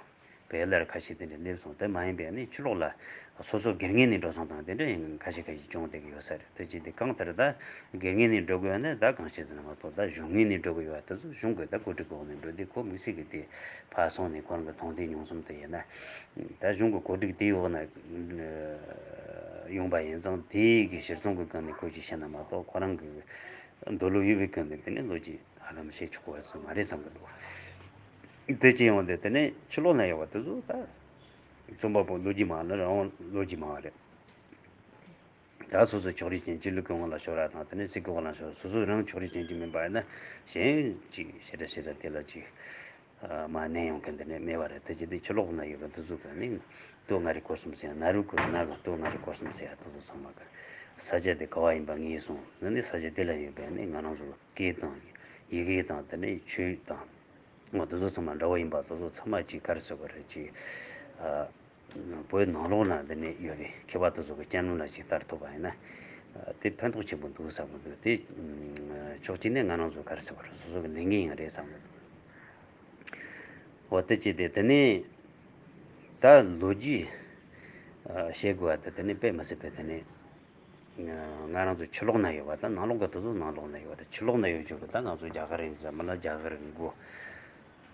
བལ་ལར་ཁ་ཤས་དེ་འདྲ་སླེབས་སོང་། དེ་མ་ཡིན་པའི་ནི་ཕྱི་ལོགས་ལ་སོ་སོ་སྒེར་ངོས་ནས་འགྲོ་སོང་དང་དེ་འདྲ་ཡང་ཁ་ཤས་ཁ་ཤས་བྱུང་བསྡད་ཀྱི་ཡོད་ས་རེད། དེ་བྱས་ཏེ་གང་ལྟར་ད་སྒེར་ངོས་ནས་འགྲོ་དགོས་ན་ད་གང་བྱས་ཟིན་མ་གཏོགས་ད་གཞུང་ངོས་ནས་འགྲོ་དགོས་ཡོད་པ་དེ་ཚོ་གཞུང་གི་ད་གོ་སྒྲིག་འོག་ནས་འགྲོ་དུས་ཁོ་དམིགས་བསལ་གྱི་དེ་ཕར་སོང་ནས་ཁོ་རང་གི་མཐོང་ཐོས་མྱོང་གསུམ་དེ་ཡིན་ན་ད་གཞུང་གི་གོ་སྒྲིག་དེའི་འོག་ན་ཡོང་པ་ཡིན་ཙང་དེའི་གི་གཞིར་བཟུང་གི་སྒང་ནས་ཁོ་ཅིག་བཤད་ན་མ་གཏོགས་ཁོ་རང་གི་འདོད་བློ་ཡོད་པའི་སྒང་ནས་དེ་ནས་ལོ་རྒྱུས་ཧ་ལམ་བཤད་ཆོག་པ་ཟིག་མ་རེད་བསམ་གི་འདུག་དེ་ཅི་ཡོང་དེ་དེ་ནས་ཕྱི་ལོགས་ན་ཡོད་པ་དེ་ཚོ་ད་རྩོམ་པ་པོ་ལོ་རྒྱུས་མང་ན་རང་དབང་ལོ་རྒྱུས་མང་བ་རེད། ད་སོ་སོ་ཕྱོགས་རིས་ཅན་གཅིག་ལུགས་ཀྱི་དབང་ལ་ཤོར་ར་དང་དེ་ནས་སྲིད་ཀྱི་དབང་ལ་ཤོར། སོ་སོ་རང་ཕྱོགས་རིས་ཅན་གཅིག་མིན་པ་ཡིན་ན་གཞན་གཅིག་ཞེ་དྲག་ཞེ་དྲག་དེ་ལ་གཅིག་མ་གནས་ཡོང་མཁན་དེ་ནས་མེད་པ་རེད། དེ་ཅི་དེ་ཕྱི་ལོགས་ན་ཡོད་པ་འདི་ཚོ་ག་ནི་སྟོད་མངའ་རིས་སྐོར་གསུམ་ཟེར་ཡ། གནའ་རབས་ཀྱི་གནའ་གི་སྟོད་མངའ་རིས་སྐོར་གསུམ་ཟེར་ཡ་དེ་ཚོ་ཚང་མ་གི་ས་ཆ་དེ་ག་བ་ཡིན་པ་ངེས་སོང་ན་ནི་ས་ཆ་དེ་ལ་ཡོད་པའི་ནི་ང་རང་ཚོ་སྐད་དང་ཡི་གེ་དང་དེ་ནས་ཆོས་དང་། འོ་དེ་ཚོ་ཚང་མ་འདྲ་བོ་ཡིན་པ་དེ་ཚོ་ཚང་མ་ཅིག་ག་རེ་ཟེར་དགོས་རེད། ཅིག་ཨ་བོད་ནང་ལོགས་ན་འདི་ནས་ཡོད་པའི་མཁས་པ་དེ་ཚོ་གི་སྤྱན་ལམ་ལ་ཅིག་བསྟར་ཐུབ་པ་ཡིན་ན་ དེ་ཕན་ཐོགས་ཆེན་པོ་འདུག་བསམ་གི་འདུག་དེ་ཕྱོགས་གཅིག་ནས་ང་རང་ཚོ་ག་རེ་ཟེར་བ་རེད། སོ་སོ་གི་ལས་འགན་ཡང་རེད་བསམ་གི་འདུག་འོ་དེ་བྱས་ཏེ་དེ་ནས་ད་ལོ་རྒྱུས་བཤད་དགོས་པ་དེ་དེ་ནས་དཔེ་མི་སྲིད་པའི་དེ་ནས་ང་རང་ཚོ་ཕྱི་ལོགས་ན་ཡོད་པ་དང་ནང་ལོགས་གི་དེ་ཚོ་ནང་ལོགས་ན་ཡོད་པ་དང་། ཕྱི་ལོགས་ན་ཡོད་རྒྱུ་གི་ད་ང་ཚོ་རྒྱ་གར་ཡིན་ཟེར་མི་ལ་རྒྱ་གར་གི་མགོ།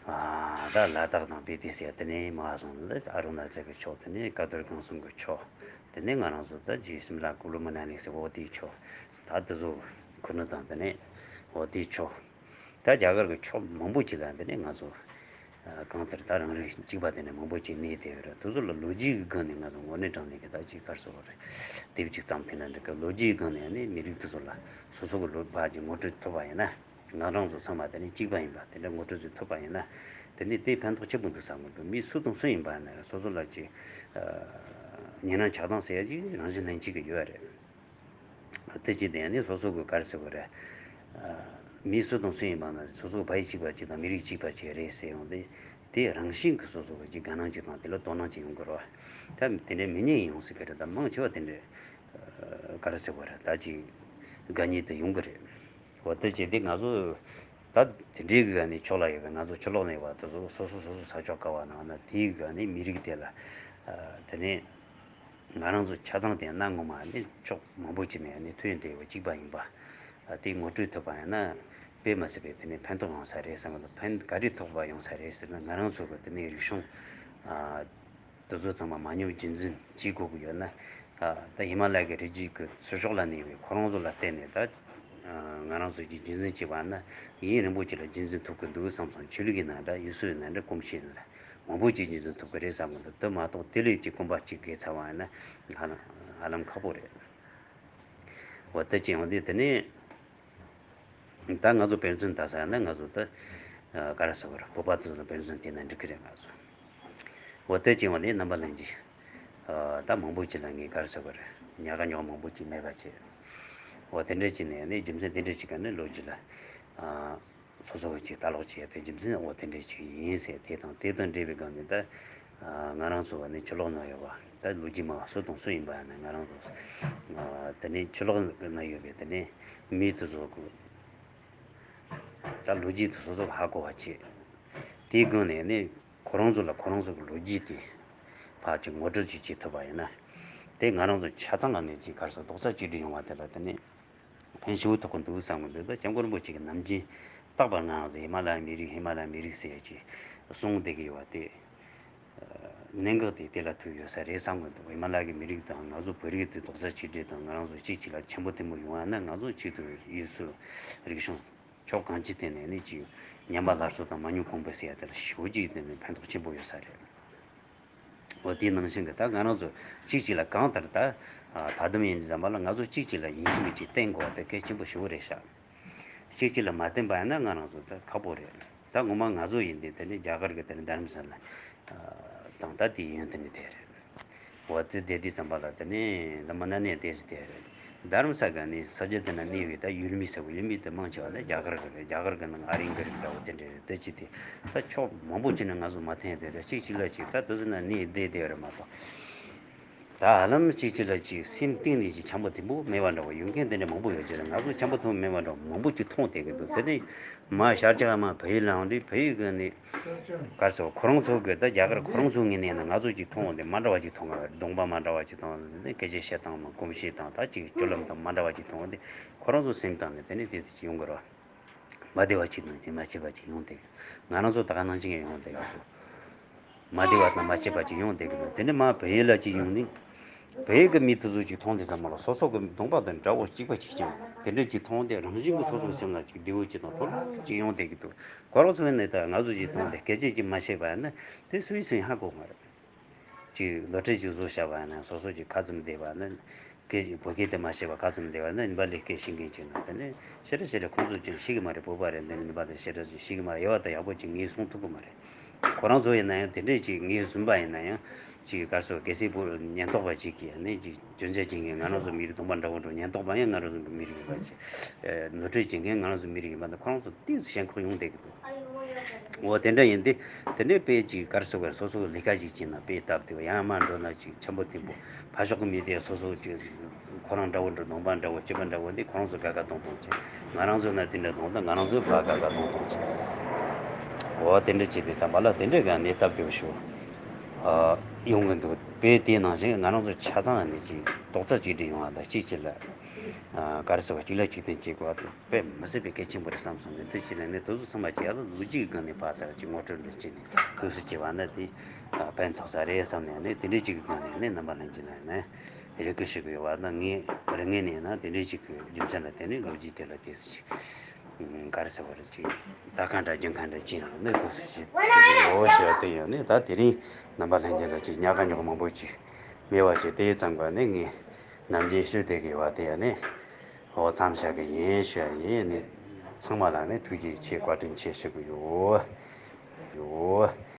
ཨ་ད་ལ་དྭགས་དང་སྤི་ཏི་ཟེར་དེ་ནས་མ་སོང་ལ་ཨ་རུ་ན་ཅལ་གི་ཕྱོགས། དེ་ནས་ཀ་རྡོར་གངས་གསུམ་གི་ཕྱོགས། དེ་ནས་ང་རང་ཚོ་ད་རྗེས་སིམ་ལ་ཀུ་ལུ་མ་ན་ལི་ཟེར་འོ་དེའི་ཕྱོགས། ད་དེ་ཚོ་ཁུ་ནུ་དང་དེ་ནས་འོ་དེའི་ཕྱོགས། ད་རྒྱ་གར་གི་ཕྱོགས་མང་པོ་ཅིག་ལ་དེ་ནས་ང་ཚོ་ཨ་གང་ལྟར་ད་རང་རིགས་གཅིག་པ་དེ་ནས་མང་པོ་ཅིག་གནས་བསྡད་ཡོད་རེད། དེ་ཚོ་ལ་ལོ་རྒྱུས་ཀྱི་སྒང་ནས་ང་ཚོ་དངོས་གནས་དྲང་གནས་ཀྱི་ད་ཅིག་ག་རེ་ཟེར་དགོས་རེད། དེབ་ཅིག་བརྩམས་ཐུབ་ན་འགྲིག་གི། ལོ་རྒྱུས་ཀྱི་སྒང་ནས་ནི་མི་རིགས་དེ་ཚོ་ལ་སོ་སོ་གི་ལོ་ཕར་ཅིག་ངོ་སྤྲོད་ཐུབ་པ་ཡིན་ན། ང་རང་ཚོ་ཚང་མ་དེ་ནི་གཅིག་པ་ཡིན་པ་དེ་འདྲ་ངོ་སྤྲོད་ཅིག་ཐུབ་པ་ཡིན་ན། དེ་ནི་དེ་ཕན་ཐོགས་ཆེན་པོ་འདུག་བསམ་གི་འདུག་མི་སུ་དང་སུ་ཡིན་པ་ན་སོ་སོ་ལ་ཅིག་ཉེ་རང་ཆགས་སྡང་ཟེར་ཡ་ཅིག་རང་བཞིན་ལྷན་སྐྱེས་ཀྱི་ཡོད་རེད། དེ་ཅི་དེ་ནི་སོ་སོ་གི་ག་རེ་ཟེར་དགོས་རེད། མི་སུ་དང་སུ་ཡིན་པ་ན་སོ་སོ་ཕ་ཡུལ་གཅིག་པ་ཅིག་དང་མི་རིགས་གཅིག་པ་ཅིག་རེད་ཟེར་ཡོང་དུས། དེ་རང་བཞིན་གྱིས་སོ་སོ་གི་ཅིག་དགའ་སྣང་ཅིག་དང་དེ་ལ་དོ་སྣང་ཅིག་ཡོང་གི་རེད་བ། ད་དེ་འདྲའི་མི་ཉན་ཡོང་སྲིད་ཀྱི་རེད། ད་མང་ཆེ་བ་དེ་འདྲའི་ག་རེ་ཟེར་དགོས་རེད། ད་ཅིག་དགའ་ཉེ་དེ་ཡོང་གི་རེད། འོ་དེ་བྱས་ཏེ་ང་ཚོ་ད་དེ་འདྲའི་གི་ནས་ཕྱོགས་ལ་ཡོད་པའི་ང་ཚོ་ཕྱི་ལོགས་ནས་ཡོད་པ་དེ་ཚོ་སོ་སོ་སོ་སོ་ས་ཕྱོགས་ག་བ་ནང་ན་དེའི་གི་ནས་མི་རིགས་དེ་ལ་དེ་ནས་ང་རང་ཚོ་ཆ་ཚང་དེ་གནའ་སྔོན་མ་ནས་ཕྱོགས་མང་པོ་ཅིག་ནས་ནས་ཐོན་བསྡད་ཡོད་པ་གཅིག་པ་ཡིན་པ་དེ་ངོ་སྤྲོད་ཐུབ་པ་ཡིན་ན་དཔེ་མི་སྲིད་པའི་དེ་ནས་ཕན་ཐོགས་ཡོང་ས་རེད་བསམ་གི་འདུག་ཕན་ག་རེ་ཐོགས་པ་ཡོང་ས་རེད་ཟེར་ན། ང་རང་ཚོ་གི་དེ་ནས་རིག་གཞུང་དེ་ཚོ་ཚང་མ་མ་ཉམས་རྒྱུན་འཛིན་བྱེད་དགོས་ཀྱི་ཡོད་ན། ད་ཧི་མ་ལ་ཡའི་རི་རྒྱུད་ཀྱི་ཚུར་ཕྱོགས་ལ་གནས་པའི་ཁོ་རང་ཚོ་ལ་བརྟེན་ནས་ད་ང་རང་ཚོ་གིས་རྒྱུན་འཛིན་བྱས་པ་ན། ཡུན་རིང་པོ་ཅིག་ལ་རྒྱུན་འཛིན་ཐུབ་ཀྱི་འདུག་བསམ་སོང་། ཆོས་ལུགས་ཡིན་ན་འདྲ། ཡུལ་སྲོལ་ཡིན་ན་འདྲ། གོམས་གཤིས་ཡིན་ན་འདྲ། མང་པོ་ཅིག་རྒྱུན་འཛིན་ཐུབ་ཀྱི་རེད་བསམ་གི་འདུག་དེ་མ་གཏོགས་དེ་ལས་ཅིག་གོམ་པ་གཅིག་བརྒལ་ཚར་བ་ཡིན་ན་ཧ་ལམ་ཧ་ལམ་ཁག་པོ་རེད། འོ་དེ་ཅི་ཡང་དེ་དེ་ནས། ད་ང་ཚོ་དཔེ་མཚོན་ལྟ་ས་ན་ང་ཚོ་ད་ག་རེ་ཟེར་དགོས་རེད། བོད་པ་དེ་ཚོ་ལ་དཔེ་མཚོན་བལྟས་ན་འགྲིག་གི་རེད། ང་ཚོ་འོ་དེ་བྱས་པ་ནས་རྣམ་པ་ལྷན་རྒྱས་ད་མང་པོ་ཅིག་ལ་ངས་ག་རེ་ཟེར་དགོས་རེད། ཉག་ག་ཉོག་མང་པོ་ཅིག་མེད་པ་བྱས། འོ་དེ་འདྲ་ཅིག་ནས་ནི་རྒྱུ་མཚན་དེ་འདྲ་ཅིག་ག་ནི་ལོ་རྒྱུས་ལ་སོ་སོ་གི་ཅིག་ལྟ་ཀློག་བྱས་ཏེ་རྒྱུ་མཚན་འོ་དེ་འདྲ་ཅིག་ཡིན་ཟེར། དེ་དང་དེ་དང་འབྲེལ་བའི་སྒང་ནས་ད་ང་རང་ཚོ་བ་ནི་ཕྱི་ལོགས་ན་ཡོད་པ་ད་ལོ་རྒྱུས་མ་སུ་དང་སུ་ཡིན་པ་ཡང་ན་ང་རང་ཚོ་དེ་ནས་ཕྱི་ལོགས་ན་ཡོད་པའི་དེ་ནས་མི་དེ་ཚོ་གི་ད་ལོ་རྒྱུས་དེ་སོ་སོ་གི་ཧ་གོ་བ་བྱས། དེའི་སྒང་ནས་ནི་ཁོ་རང་ཚོ་ལ་ཁོ་རང་ཚོ་གི་ལོ་རྒྱུས་དེ་ཕར་ཅིག་ངོ་སྤྲོད་ཅིག་བྱེད་ཐུབ་པ་ཡིན་ན། དེ་ང་རང་ཚོ་ཆ་ཚང་ལ་ནི་ཅིག་ག་རེ་ཟེར་རྡོག་རྩ་གཅིག་སྒྲིལ་ཡོང་བ་དེ་ལ་དེ་ནི་ཕན་ཞེ་པོ་ཐོགས་ཀྱི་འདུག་བསམ་གི་འདུག་ད་སྐྱབས་མགོན་རིན་པོ་ཆེ་གི་ནམ་རྒྱུན་རྟག་པར་ང་རང་ཚོ་ཧི་མ་ལ་ཡའི་མི་རིགས་ཧི་མ་ལ་ཡའི་མི་རིགས་ཟེར་ཡ་ཅིག་གསུངས་བསྡད་ཀྱི་ཡོད་པ་དེ། གནད་འགག་དེ་དེ་ལ་ཐུག་ཡོད་ས་རེད་བསམ་གི་འདུག་ཧི་མ་ལ་ཡའི་མི་རིགས་དང་ང་ཚོ་བོད་རིགས་དེ་རྡོག་རྩ་གཅིག་སྒྲིལ་དང་ང་རང་ཚོ་གཅིག་གཅིག་ལ་ཆེན་པོ་དེ་མོ་ཡོང་བ་ན་ང་ཚོ་གཅིག་ཏུ་ཡུལ་སྲོལ་རིག་གཞུང་ཕྱོགས་གང་ཅིའི་ཐད་ནས་ནི་ཅིག་ཉམས་པ་སླར་གསོ་དང་མ་ཉམས་གོང་འཕེལ་ཟེར་ཡ་དེ་ལ་ཞེ་པོ་ཅིག་དེ་ནི་ཕན་ཐོགས་ཆེན་པོ་ཡོད་ས་རེད། འོ་དེའི་ནང་བཞིན་གྱི་ད་ང་རང་ཚོ་གཅིག་གཅིག་ལ་གང་ལྟར་ད་ད་དུང་ཡིན་ཙམ་པ་ལ་ང་ཚོ་གཅིག་གཅིག་ལ་ཡིན་གཅིག་མིན་གཅིག་བརྟེན་དགོས་པ་དེ་གལ་ཆེན་པོ་ཞེ་པོ་རེད་ཤག་གཅིག་གཅིག་ལ་མ་བརྟེན་པ་ཡིན་ན་ང་རང་ཚོ་ད་ཁག་པོ་རེད། ད་ངོ་མ་ང་ཚོ་ཡིན་དུས་དེ་ནི་རྒྱ་གར་གྱི་དེ་ནི་རྡ་རམ་ས་ལ་དང་ད་དེའི་ཡོན་དེ་ནི་དེ་རེད། འོ་དེ་བསྡད་དུས་ཙམ་པ་ལ་དེ་ནི་ལ་མ་ན་ནས་བསྡད་ཟི་དེ་རེད། རྡ་རམ་ས་ག་ནི་ས་ཆ་དེ་ན་གནས་པའི་ད་ཡུལ་མི་ཟེར་བ་ཡུལ་མི་དེ་མང་ཆེ་བ་ད་རྒྱ་གར་གི་རེད། རྒྱ་གར་གི་ནང་ཨ་རིའི་གི་རིགས་འདྲ་བོ་དེ་འདྲ་རེད། དེ་ཅི་དེ་ད་ཕྱོགས་མང་པོ་ཅིག་ནས་ང་ཚོ་མ་མཐུན་དེ་རེད། གཅིག་གཅིག་ལ་གཅིག་ད་དེ་ཚོ་ན་གནས་བསྡད་དེ་རེད་མ་གཏོགས། ད་ཧ་ལམ་གཅིག་གཅིག་ལ་གཅིག་སེམས་གཏིང་ནས་གཅིག་འཆམ་པོ་མཐུན་པོ་མེད་པ་འདྲ་བོ་ཡོང་མཁན་དེ་འདྲ་མང་པོ་ཡོད་ཀྱི་རེད། ང་ཚོ་འཆམ་པོ་མཐུན་པོ་མེད་པ་འདྲ་བོ་མང་པོ་ཅིག་མཐོང་བསྡད་ཀྱི་འདུག་དེ་ནས་མ་ཤར་རྒྱག་མ་བལ་ཡུལ་ལའང་རེད། བལ་ཡུལ་གི་ནས་གར་སོ་ཁོ་རང་ཚོ་གི་ད་རྒྱ་གར་ཁོ་རང་ཚོ་ངོས་ནས་ན་ང་ཚོ་ཅིག་མཐོང་བ་དེ་མ་འདྲ་བ་ཅིག་མཐོང་གི་རེད། གདོང་པ་མ་འདྲ་བ་ཅིག་མཐོང་བ་དེ་སྐད་ཆ་བཤད་སྟངས་དང་གོམས་གཤིས་དང་ད་ཅིག་སྤྱོད་ལམ་དང་མ་འདྲ་བ་ཅིག་མཐོང་བ་དེ་ཁོ་རང་ཚོ་སེམས་གཏིང་ནས་དེ་ནས་དེ་ཚོ་ཅིག་ཡོང་གི་རེད། མ་བདེ་བ་ཅིག་དང་ཅིག་མ་སྐྱིད་པ་ཅིག་ཡོང་བསྡད་ཀྱི། ང་རང་ཚོ་ད་ག་ནང་བཞིན་ཡོང་བསྡད་ཀྱི་འདུག་མ་བདེ་བ་དང་མ་སྐྱིད་པ་ཅིག་ཡོང་བསྡད་ཀྱི་འདུག་དེ་ནས་མ་བལ་ཡུལ་ལ་ཅིག་ཡོང་ནས་བལ་ཡུལ་གྱི་མི་དེ་ཚོ་ཅིག་མཐོང་དུས་ཙམ་པ་ལ་སོ་སོ་གི་གདོང་པ་དང་འདྲ་བོ་གཅིག་པ་ཅིག་ཀྱང་དེ་འདྲ་ཅིག་མཐོང་སྟེ་རང་བཞིན་གྱི་སོ་སོ་གི་སེམས་ལ་ཅིག་བདེ་བོ་ཅིག་དང་ལྷོད་ལྷོད་ཅིག་ཡོང་བསྡད་ཀྱི་འདུག་ཁོ་རང་ཚོ་ནས་ད་ང་ཚོ་ཅིག་མཐོང་སྟེ་སྐད་ཆ་ཅིག་མ་བཤད་པ་ཡིན་ན་དེ་སུའི་སུ་ཡིན་ཧ་གོ་མ་རེད། ཅིག་ལོ་ཁྲི་ཅིག་བཟོ་བཞག་པ་ཡིན་ན་སོ་སོ་ཅིག་ཁ་ཙམ་བསྡད་པ་ན། སྐད་ཅིག་བོད་སྐད་དེ་མ་ཤེས་པ་ཁ་ཙམ་བསྡད་པ་ན་ནི་པ་ལི་སྐད་ཤེས་མཁན་ཅིག་ན་དེ་ནས་ཤེས་ར་ཤེས་ར་ཁོང་ཚོ་ཅིག་ཤེས་ཀྱི་མ་རེད། བོད་པ་རེད་འདི་ནི་ནི་པ་ལི་ཤེས་ར་ཅིག་ཤེས་ཀྱི་མ་རེད། དབྱེ་བ་དང་ཡག་པོ་ཅིག་ངོས་བཟུང་ཐུབ་ཀྱི་མ་རེད། ཁོ་རང་ཚོ་ཡིན་ན་ཡང་དེ་འདྲས་ཅིག་ངོས་བཟུང་པ་ཡིན་ན་ཡང་ཅིག་གར་སོ་གལ་སྲིད་བོད་ཉེན་རྟོག་པ་ཅིག་གིས་ནི་ཅིག་སྐྱོན་ཆ་བྱེད་མཁན་ང་རང་ཚོ་མི་རིགས་གདོང་པ་འདྲ་བོ་འགྲོ་ཉེན་རྟོག་པ་ཡང་ང་རང་ཚོ་མི་རིགས་ཡིན་པ་ཅིག་ནོར་འཁྲུལ་བྱེད་མཁན་ང་རང་ཚོ་མི་རིགས་ཡིན་པ་འདི་ཁོ་རང་ཚོ་ཏོག་ཙམ་ཞེན་ཁོག་ཡོང་བསྡད་ཀྱི་འདུག་འོ་དེ་འདྲ་ཡིན་དུས་དེ་འདྲའི་དཔེ་ཅིག་ག་རེ་ཟེར་དགོས་རེད། སོ་སོ་ལས་ཀ་ཅིག་བྱས་ན་དཔེ་སྟབས་བདེ་བ། ཡང་མར་འགྲོ་ན་ཅིག་ཆེན་པོ་ཐེན་པོ་ཕར་ཕྱོགས་ཀྱི་མི་དེ་སོ་སོ་ཅིག་ཁོ་རང་འདྲ་བོ་འགྲོ། ནང་པ་འདྲ་བོ་སྐྱིད་པ་འདྲ་བོ་འདི་ཁོ་རང་ཚོ་དགའ་དགའ་སྟོང་སྟོང་བྱས། ང་རང་ཚོ་ན་དེ་འདྲ་གཏོང་ད་ང་རང་ཚོ་ཕར་དགའ་དགའ་སྟོང་སྟོང་བྱས། འོ་དེ་འདྲ་བྱས་དུས་ཙམ་པ་ལ་དེ་འདྲའི་སྒང་ནས་སྟབས་བདེ་བོ་ཞིག་ཨ་ཡོང་གི་འདུག་དཔེ་དེའི་ནང་བཞིན་ང་རང་ཚོ་ཆ་ཚང་ནས་ཅིག་རྡོག་རྩ་གཅིག་སྒྲིལ་ཡོང་བ་དང་། གཅིག་གཅིག་ལ་ཨ་ག་རེ་ཟེར་བ། གཅིག་ལ་གཅིག་བརྟེན་བྱེད་དགོས་པ་དེ་དཔེ་མི་སྲིད་པའི་གལ་ཆེན་པོ་རེད་བསམ་སོང་། ནས་དེ་བྱས་ནས་ནས་དེ་ཚོ་ཚང་མ་བྱས་ཡ་ལ་ལོ་རྒྱུས་སྒང་ནས་ཕར་ཚུར་ཅིག་ངོ་སྤྲོད་འདྲ་བྱས་ནས་དུས་སུ་བྱས་པ་ན་དེ་ཨ་ཕན་ཐོགས་ས་རེད་བསམ་ནས། ནས་དེ་འདྲའི་ཅིག་གི་སྒང་ནས་ནས་རྣམ་པ་ལྷན་རྒྱས་ལ་ནས་རེ་སྐུལ་ཞུ་གི་ཡོད་པ་ན། ངས་རེ་ངས་ནས་ན་དེ་འདྲའི་ཅིག་གི་རྒྱུ་མཚན་ལ་བརྟེན་ནས་ལོ་རྒྱུས་དེ་ལ་དེ་སུ་ཅིག་ག་རེ་ཟེར་བ་རེད། ཅིག་ལྟ་ཁ་འདྲ་རྒྱུན་ཁ་འདྲ་ཅིག་ཡང་ནས་དུས་སུ་ཅིག་ཅིག་ཡོད་ཞེས་པ་དེ་ཡང་ནས། ད་དེ་རིང་རྣམ་པ་ལྷན་རྒྱས་ལ་ཅིག་ཉག་ག་ཉོག་མང་པོ་ཅིག་མེད་པ་ཅིག་དེ་ཙམ་ག་ནས་ངས་ནམ་རྒྱུན་ཞུ་བསྡད་ཀྱི་ཡོད་པ་དེ་ཡང་ནས། འོ་མཚམས་བཞག་གི་ཡིན་ཞུ་ཡ་ཡིན། ནི་ཚང་མ་ལ་ནི་ཐུགས་རྗེ་ཆེ་བཀའ་དྲིན་ཆེ་ཞུ་གི་ཡོད། ཡོད།